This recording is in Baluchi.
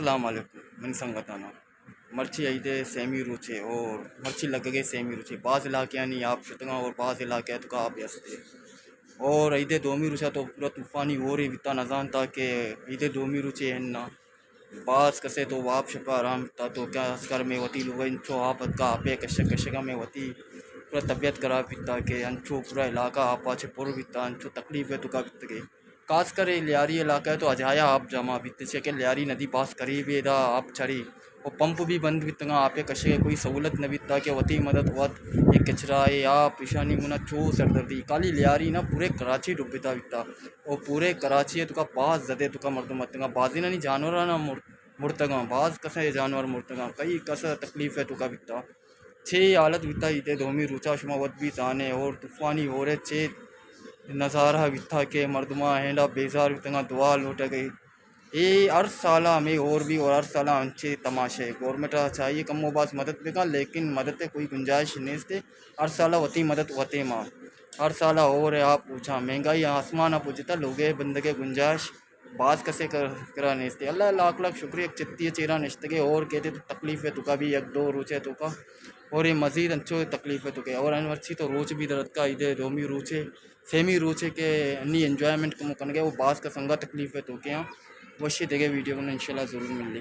السلام علیکم منی سنگتاناں۔ مرچی عید ءِ سیمی روچے اور مرچی لگگے سیمی روچے، باز علاقہانی آپ شتگاں اور باز علاقہ ءِ توکا آپ ہستے۔ اور عید ءِ دومی روچا تو پورا طوفانی ہورے بیتا، نزانتا کہ عید ءِ دومی روچے ہن نا۔ باز کسے تو واب شپا آرام بیتا، تو کیا اسکر میں وتی لوگ انچو آپ اتکا، آپے کشک کشگا میں وتی پورا طبیعت خراب بیتا کہ انچو پورا علاقہ آپا چہ پر بیتا، انچو تکلیف ءِ توکا بیتگے۔ خاص کر اے لیاری علاقہ ءَ تو اجایا آپ جمع بیت، چیا کہ لیاری ندی باز قریب ءَ، ادا آپ چڑی و پمپ بھی بند بیتگاں، آپ ءِ کشگ ءِ کوئی سہولت نہ بیتا کہ وتی مدد وت، اے کچرا، اے آپ، ایشانی گونا چو سردردی۔ خالی لیاری نہ، پورے کراچی ڈبتا بیتا و پورے کراچی ءِ توکا باز زدے توکا مردم اتگاں، بازینانی جانورانا مر-، مرتگاں، باز کسے جانور مرتگاں، کئی کس تکلیف ءِ توکا بیتا۔ چے حالت بیتا عید ءِ دومی روچا، شما وت بھی زانے، اور طوفانی ہورے چے نظارہ بیتا کہ مردماں ہینڈا بیزار بیتگاں، دعا لوٹگے۔ اے ہر سالا ہمے ہور بھی اور ہر سالا انچے تماشے۔ گورنمنٹ ءَ چاہیے کم و باز مدد بکن، لیکن مدد ءِ کوئی گنجائش نیست۔ ہر سالا وتی مدد وتے ما۔ ہر سالا ہور ءِ آپ پوچاں، مہنگائی آسمان ءَ پوچتا، لوگے بندگے گنجائش باز کسے کر-، کرا نیست۔ اللہ ءِ لاکھ لاکھ شکریہ، یک چتی ءِ چیرا نشتگے، اور کہتے تو تکلیف ءِ توکا بھی یک دو روچے توکا، اور اے مزید انچو تکلیف ءِ توکے۔ اور انورچی تو روچ بھی درتکا، عید ءِ دومی روچے، سیمی روچے کہ انی انجوائمنٹ کمو کنگے، وہ باز کس انگا تکلیف ءِ توکے ہاں۔ وشی دگہ ویڈیو گنا انشاءاللہ ضرور ملی۔